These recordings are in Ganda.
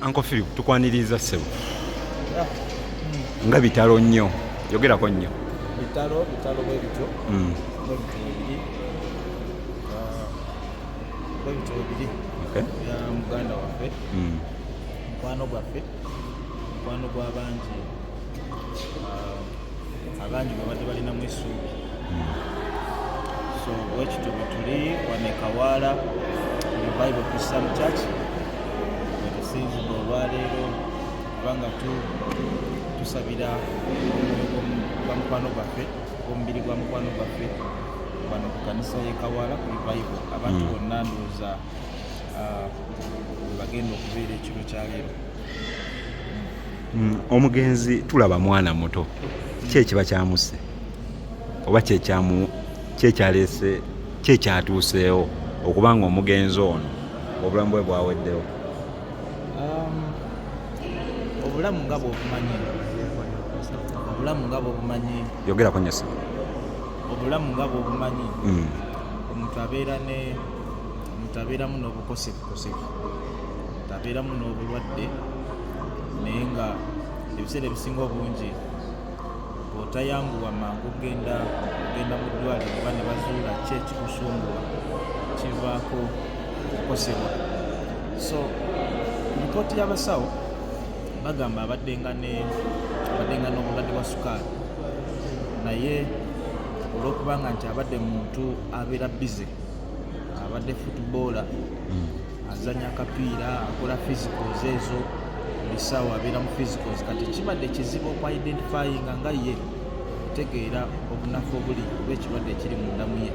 Uncle Philip, tukwaniriza ssebo. Nga bitalo nnyo, yogerako nnyo. Bitalo, bitalo bwe bityo. Bwe bityo bwe biri. Ah, bwe bityo bwe biri. Bya muganda waffe, mukwano gwaffe, mukwano gw'abangi, ah, abangi gwe badde balinamu essuubi. So bwekityo bwe tuli wano e Kawaala Revival Christian Church, bwe tusinzidde olwaleero kubanga tusabira omwoyo gwa mukwano gwaffe, omubiri gwa mukwano gwaffe wano ku kanisa y'e Kawaala ku Revival. Abantu bonna ndowooza, ah, bwe bagenda okubeera ekiro kyaleero. Omugenzi tulaba mwana muto. Ki ekiba kyamusse oba kyekyamu kyekyaleese kyekyatuuseewo okubanga omugenzi ono obulamu bwe bwaweddewo? Obulamu nga bw'obumanyi, obulamu nga bw'obumanyi. Yogerako nnyo ssebo. Obulamu nga bw'obumanyi, omuntu abeera ne omuntu abeeramu n'obukosefukosefu, omuntu abeeramu n'obulwadde, naye nga ebiseera ebisinga obungi bw'otayanguwa mangu kugenda mu ddwaliro oba ne bazuula ki ekikusumbuwa, kivaako okukosebwa. So lipooti y'abasawo bagamba abaddenga n'obulwadde bwa sukaali, naye olw'okubanga nti abadde muntu abeera busy, abadde footballer, azanya akapiira, akola physicals ezo, buli ssaawa abeera mu physicals. Kati kibadde kizibu okwidentifyinga nga ye otegeera obunafu obuli oba ekirwadde ekiri munda mu ye,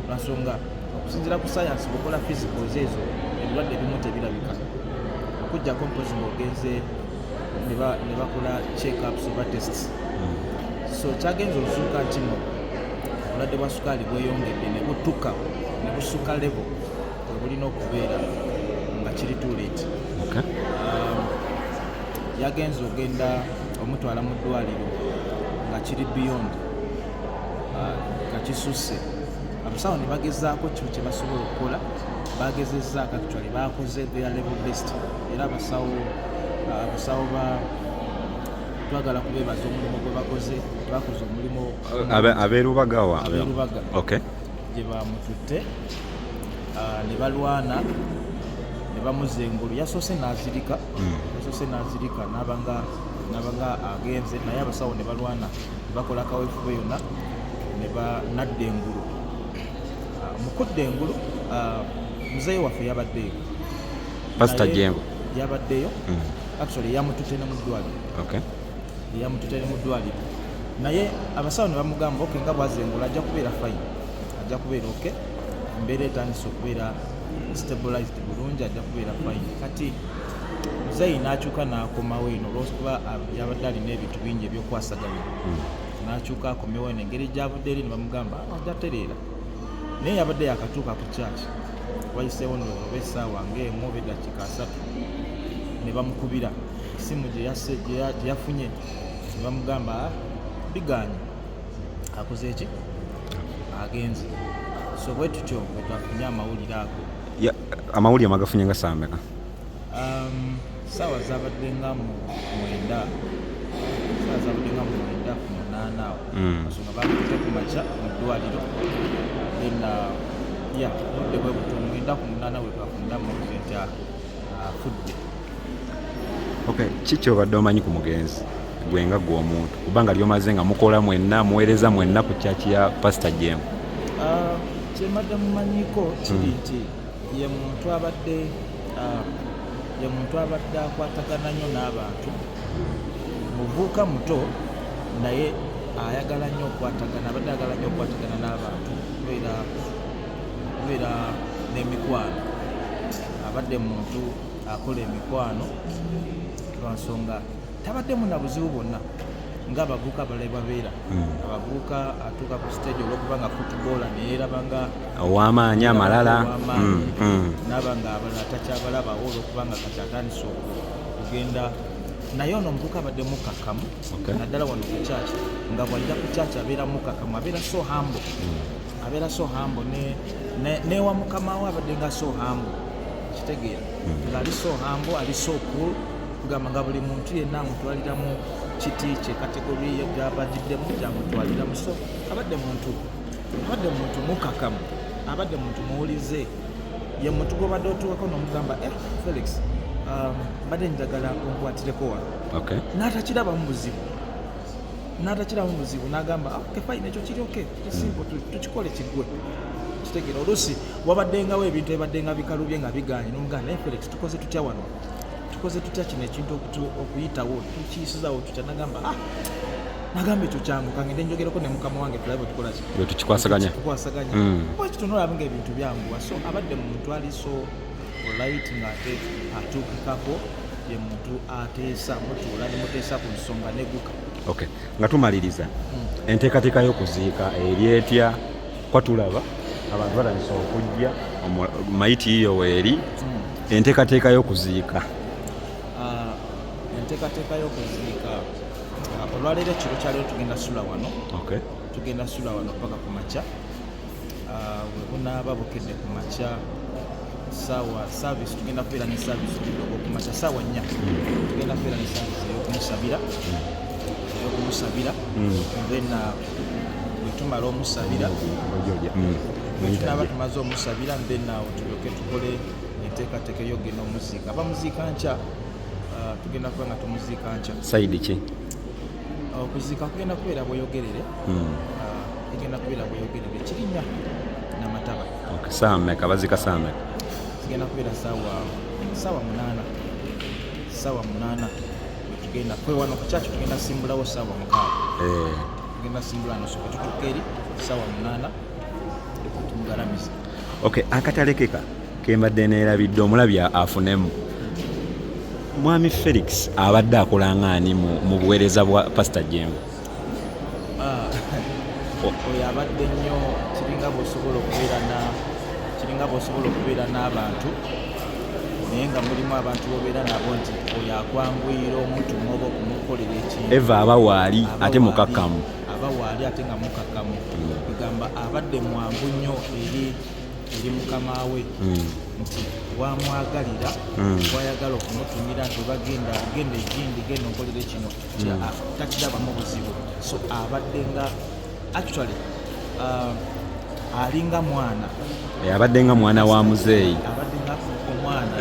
lwansonga okusinziira ku science, bw'okola physicals ezo ebirwadde ebimu tebirabika, okuggyako mpozi ng'ogenze ne bakola checkups oba tests. So kyagenza ozuuka nti no obulwadde bwa sukaali bweyongedde ne butuka ne busukka level we bulina okubeera nga kiri too late. Yagenze ogenda omutwala mu ddwaliro nga kiri beyond, nga kisusse. Abasawo ne bagezaako kyo kye basobola okukola, bagezezzaako, actually bakoze their level best, era abasawo ba twagala kubeebaza omulimu gwe bakoze, bakoze omulimu. Abeerubagawa? Abeerubaga. Gye bamututte, ne balwana ne bamuzza engulu. Yasoose n'azirika, yasoose n'azirika n'abanga agenze, naye abasawo ne balwana ne bakola kaweefube yonna ne nadda engulu. Ah, mu kudda engulu, muzeeyi waffe yabaddeyo. Pastor Naye Jengo. Yabaddeyo. Actually yamututte ne mu ddwaliro. Yamututte ne mu ddwaliro, naye abasawo ne bamugamba, "Okay, nga bwazza engulu ajja kubeera fine, ajja kubeera okay, embeera etandise okubeera stabilized bulungi, ajja kubeera fine." Kati muzeeyi n'akyuka n'akomawo eno olwokuba, ah, yabadde alina ebintu bingi ebyokwasaganya. N'akyuka akomewo eno, engeri gyavudde eri ne bamugamba, "Ah, ajja tereera," naye yabadde yakatuuka ku kyaki, wayiseewo ndowooza oba essaawa ng'emu oba eddakiika 30, ne bamukubira esimu gye yafunye ne bamugamba, "Ah, biganye, akoze eki, agenze." So bwe tutyo bwe twafunye amawulire ago. Amawulire magafunye nga saameka? Saawa zabadde nga mu 9, saawa zabadde nga mu 9:45 awo. So nga bamututte ku makya mu ddwaliro, then ya budde bwe buto 9:45 bwe twafunira amawulire nti, ah, afudde. Okay, ki kyobadde omanyi ku mugenzi gwe nga gwe omuntu, kubanga lyomaze nga mukola mwenna, muweereza mwenna ku kyaki ya Pastor Jengo? Ah, kyembadde mumanyiiko kiri nti ye muntu abadde, ah, ye muntu abadde akwatagana nnyo n'abantu. Muvubuka muto naye ayagala nnyo okukwatagana, abadde ayagala nnyo okukwatagana n'abantu, kubeera n'emikwano. Abadde muntu akola emikwano, lwansonga tabaddemu na buzibu bwonna ng'abavubuka abalala babeera. Abavubuka atuuka ku stage olwokuba nga footballer neyeraba nga ow'amaanyi amalala. Ow'amaanyi, naaba nga abalala takyabalabawo olwokuba nga kati atandise okugenda. Naye ono omuvubuka abadde mukkakkamu, naddala wano ku kyaki. Nga bw'ajja ku kyaki abeera mukkakkamu, abeera so humble, abeera so humble newa mukama we abadde nga so humble, kitegeera ng'ali so humble, ali so cool. Kugamba nga buli muntu yenna amutwalira mu kiti kye, category ye gy'abagiddemu gyamutwaliramu. So abadde muntu mukakamu, abadde muntu muwulize. Ye muntu gwobadde otuukako n'omugamba, "Felix, mbadde njagala onkwatireko wano," n'atakirabamu buzibu, n'agamba, "Ah, okay, fine, ekyo kiri okay, kiri simple, tukikole kiggwe." Kitegeera, oluusi wabaddengawo ebintu ebibadde nga bikalubye nga biganye, nomugamba, "Naye Felix, tukoze tutya wano? Tukoze tutya kino ekintu okuyitawo? Tukiyisizaawo tutya?" Nagamba, "Ah," nagamba, "ekyo kyangu, kangende njogereko ne mukama wange, tulabe bwe tukola ki." Bwe tukikwasaganya. Tukwasaganya. Bwekito nolaba nga ebintu byanguwa. So abadde muntu ali so polite, ng'ate atuukikako. Ye muntu ateesa, mutuula ne muteesa ku nsonga neguka. Okay, nga tumaliriza, enteekateeka y'okuziika eri etya? Kwa tulaba abantu batandise okujja, mayiti yiyo weeri. Enteekateeka y'okuziika? Ah, enteekateeka y'okuziika, olwaleero, ekiro kyaleero tugenda sula wano. Tugenda sula wano paka ku makya. Bwe bunaaba bukedde ku makya, saawa service, tugenda kubeera ne service kidogo ku makya saawa 4. Tugenda kubeera ne service ey'okumusabira. Then bwe tumala omusabira, bwe tunaaba tumaze omusabira, then awo tulyoke tukole enteekateeka ey'okugenda omuziika. Bamuziika nkya, tugenda kuba nga tumuziika nkya. Side ki? Okuziika kugenda kubeera Bweyogerere. Kugenda kubeera Bweyogerere, Kirinnya Namataba. Okay. Saa mmeka baziika? Saa mmeka? Zigenda kubeera saawa 8, saawa 8 wetugenda kwe wano ku kyaki. Tugenda simbulawo saawa 6. Tugenda simbula no, so tutuuka eri saawa 8 tumugalamiza. Okay, akatalekeka kembadde neerabidde, omulabi afunemu. Mwami Felix abadde akola ngaani mu buweereza bwa Pasita Jengo? Ah, oyo abadde nnyo kiringa bw'osobola okubeera n'abantu, naye nga mulimu abantu bobeera nabo nti oyo akwanguyira omutuma oba okumukolera ekintu. Eva aba waali Aba ate waali, mukakkamu. Aba waali ate nga mukakkamu. Kugamba abadde mwangu nnyo eri mukama we, nti wamwagalira, wayagala okumutumira nti oba genda, genda egindi, genda onkolere kino. Takirabamu buzibu. So abadde nga actually alinga mwana. Abadde nga mwana wa muzeeyi. Abadde nga omwana.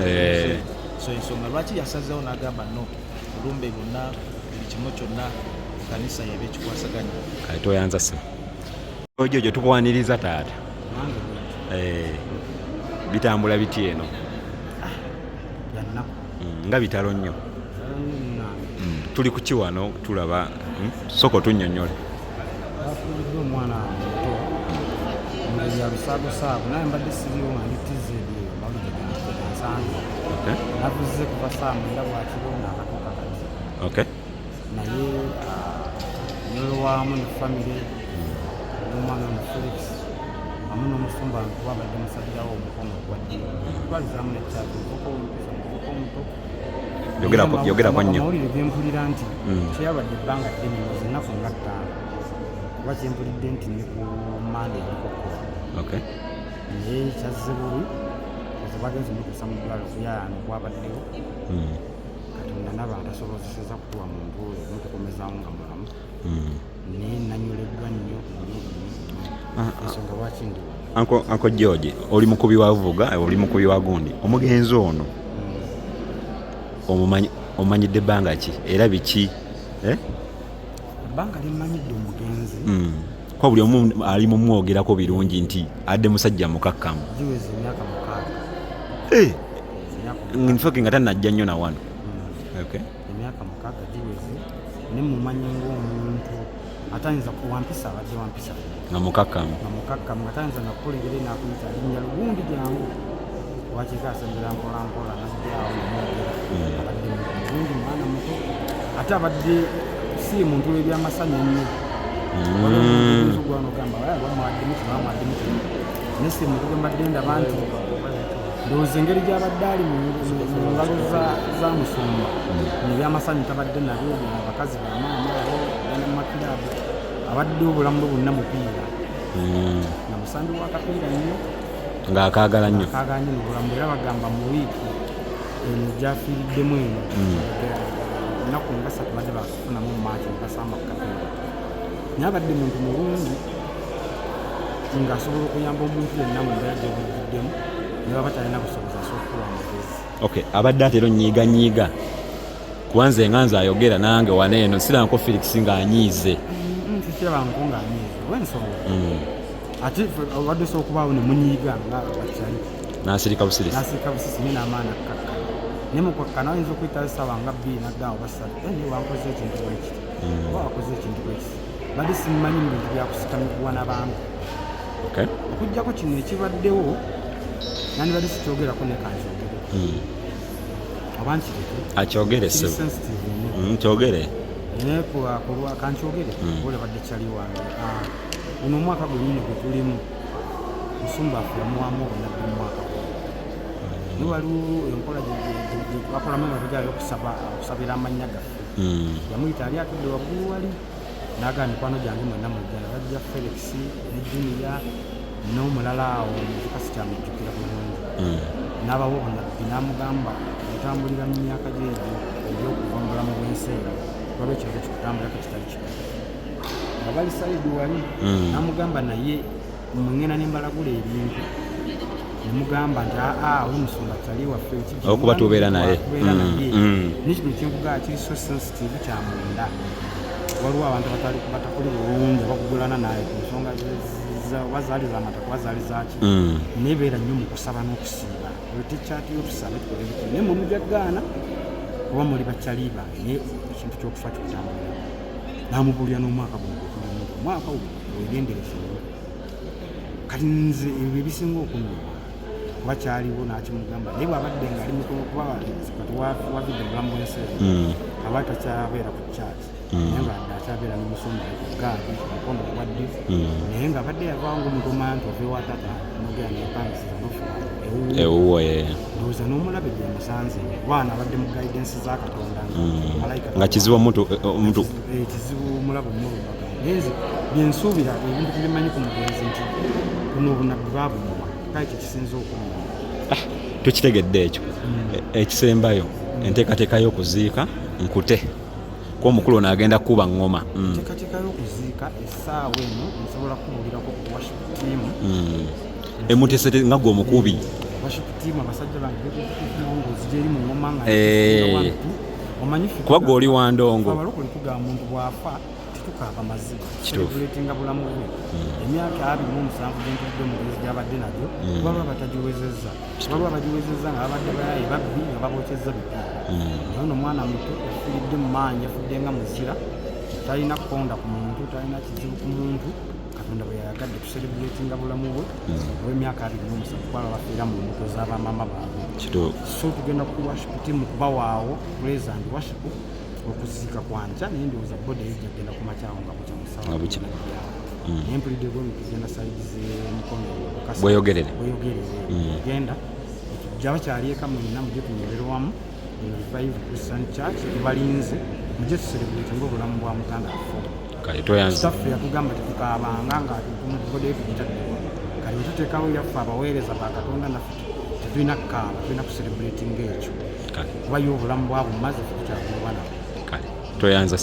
So ensonga lwaki yasazeewo n'agamba, "No, olumbe lwonna, buli kimu kyonna, kanisa yeba ekikwasaganya." Kale toyanza se ojo gye tukwaniriza, taata. Nange bwentyo. Bitambula biti eno? Byannaku. Nga bitalo nnyo. Munange. Tuli ku kiwano tulaba, sooka otunnyonnyole. Bafuuliddwa omwana muto mungeri ya lusaagosaago, naye mbadde siriwo nga ndi TZ eyo, mawulire gansange. Navuze kuva saa 9 bwakiro naakatuuka kati. Naye nyolowaamu ne famire n'omwana ono Felix wamu n'omusumba wange, kuba abadde musajjawo omukono ogwa ddyo, twalizaamu nekyaki muvuka omupisa, muvuka omuto. Yogerako nnyo. Amawulire gempulira nti teyabadde ebbanga ddene, ndowooza ennaku nga 5, kuba kyempulidde nti ne ku Mande yaliko. Naye kyazze bubi, oze bagenze omutuusa mu ddwaliro kuyayaana okwabaddewo. Katonda n'abantu asobozeseza kutuwa muntu oyo mutukomezaawo nga mulamu. Naye nanyoleddwa nnyo nnyo nnyo nnyo, ensonga lwaki ndi wano. Uncle George, oli mukubi wa vuga, oli mukubi wa gundi. Omugenzi ono omumanyidde ebbanga ki era biki, eh? Ebbanga limmanyidde omugenzi, Kuba buli omu ali mumwogerako birungi nti adde musajja mukakkamu. Giweza emyaka 6. Emyaka In fact nga tannajja nnyo na wano. Emyaka 6 giweze, ne mumanyi ng'omuntu atayinza wampisa, abadde wampisa. Nga mukakkamu. Nga mukakkamu, nga tayinza nakukulengera nakuyita linnya lugundi, jangu wakiika, asembera mpola mpola najjaawo nemwogera. Abadde muntu mulungi, mwana muto, ate abadde si muntu w'ebyamasanyu ennyo. Ogwana ogamba bamwaddemu kino, bamwaddemu kino, naye si muntu gwe mbadde ndaba nti ndowooza engeri gy'abadde ali mu ngalo za musumba ebyamasanyu tabadde nabyo, bya bakazi bamaama abo genda mu makiraabu. Abadde obulamu bwe bwonna mupiira, nga musambi wa kapiira nnyo. Ng'akaagala nnyo. Akaagala nnyo mu bulamu, era bagamba mu wiiki Eno gyafiiriddemu eno ennaku nga ssatu badde bakufunamu mu maaki nebasamba ku kapiira, naye abadde muntu mulungi ng'asobola okuyamba omuntu yenna mu mbeera gy'obujjuddemu, ne baba talina busobozi asobola okuwa amagezi. Okay, abadde atera onyiiganyiiga? Kuba nze nga nze ayogera nange wano eno siranko Felix ng'anyiize. Sikirabanko ng'anyiize olw'ensonga ate obadde osobola okubaawo ne munyiiga nga bakyali. N'asirika busirisi. N'asirika busisi naye n'amaani akkakkana, naye mukwakkana oyinza okuyitayo essaawa nga 2 naggaawo basatu, "Eh, naye wankoze ekintu bwekiti oba wakoze ekintu bwekiti." Badde simumanyi mu bintu byakusika miguwa n'abantu. Okugjako kino ekibaddewo, nandibadde sikyogerako, naye kankyogere oba nkireke? Akyogere. Kiri sebo sensitive nnyo. Kyogere. Naye kulwa kankyogere, ole badde kyali wange. Ah, guno omwaka gwennyini gwe tulimu, musumba affe yamuwamu obunabbi mu mwaka guno, naye waliwo enkola gye bakolamu emabega y'okusaba, okusabira amannya gaffe. Yamuyita ali atudde waggulu wali, n'agamba, "Mikwano gyange mwenna mujja." Bajja, Felix ne Junior n'omulala awo omuvuka, sikyamujjukira bulungi. N'abawa obunabbi, n'amugamba, "Otambulira mu myaka gyegyo egy'okuva mu bulamu bw'ensi eno, waliwo ekintu ekikutambulako ekitali kituufu." Nga bali side wali. N'amugamba, "Naye mwengenda ne mbalagula ebintu." Nemugamba nti, "Aa, oli musumba kyali waffe." Okuba tubeera naye. Tubeera naye. Nekino kyenkugamba kiri so sensitive, kya munda. Waliwo abantu batakuli bulungi abakugulana naye ku nsonga oba zaali zamataka oba zaali zaki. Nebeera nnyo mu kusaba n'okusiiba, tekyatiyo tusabe tukole biki, naye mwe mujja gaana oba muli bakyali bange, naye ekintu ky'okufa kikutambulira. Namubuulira n'omwaka guno gwetulimu nti omwaka guno wegendereze nnyo. Kati nze ebyo ebisinga okunnuma kuba kyaliwo n'akimugamba, naye bw'abadde nga ali mukulu, kuba kati wavudde mu bulamu bw'ensi eno, aba takyabeera ku kyaki, naye nga adde akyabeera n'omusumba ku gaadi ku mukono ogwa ddyo, naye nga abadde yavaawo ng'omuntu omanya nti ova ewa tata nogera nepangisiza nofuba ewuwo. Ewuwo ye. Ndowooza n'omulabe gyemusanze baana abadde mu guidance za Katonda nga malayika. Nga kizibu omuntu Kizibu omulaba omulumbaga, naye nze byensuubira ebintu byemanyi ku mugenzi nti buno obunabbi babumuwa, kale kye kisinza okumuma. Tukitegedde ekyo. Ekisembayo, enteekateeka y'okuziika nkute ko omukulu ono agenda kuba ŋŋoma. Enteekateeka y'okuziika, essaawa eno nsobola kubuulirako ku worship team. Emutesete nga gwe omukubi. Worship team, abasajja bange betunawo ng'ozija eri mu ŋŋoma nga omanyi ffe Kuba gwe oli wa ndongo. Abalokole tugamba muntu bw'afa tetukaaba maziga. Kituufu. Celebratinga bulamu bwe. Emyaka 27 gyentudde omugenzi gyabadde nagyo, waliwo abatagiwezezza, waliwo abagiwezezza nga babadde bayaye babbi nga babokyezza bipiira. Naye ono mwana muto yafiiridde mu maanyi, yafudde nga muzira, talina kukonda ku muntu, talina kizibu ku muntu. Katonda bwe yayagadde tucelebratinga bulamu bwe olw'emyaka 27, kwala bafiira mu mbuto z'abamama baabwe. So tugenda ku worship team kubawaawo praise and worship. Okuziika kwanca, naye ndowooza body ejja kugenda ku makyawo nga bukya. Nga bukya. Naye mpulidde bwe tugenda side z'emikono. Bweyogerere. Bweyogerere. Genda tujja bakyali eka mwenna, mujje tunywere wamu mu Revive Christian Church. Tubalinze, mujje tucelebrate ngaobulamu bwa muganda waffe. Kale, toyanza. Kitaffe yatugamba tetukaabanga nga body tugitaddewa. Kati bwe tuteekawo yaffe abaweereza ba Katonda, naffe tetulina kukaaba, tulina kucelebratinga ekyo. Kale. Kuba ye obulamu bwabwe mumaze, ffe tukyagulwa nabo. Kale, toyanza.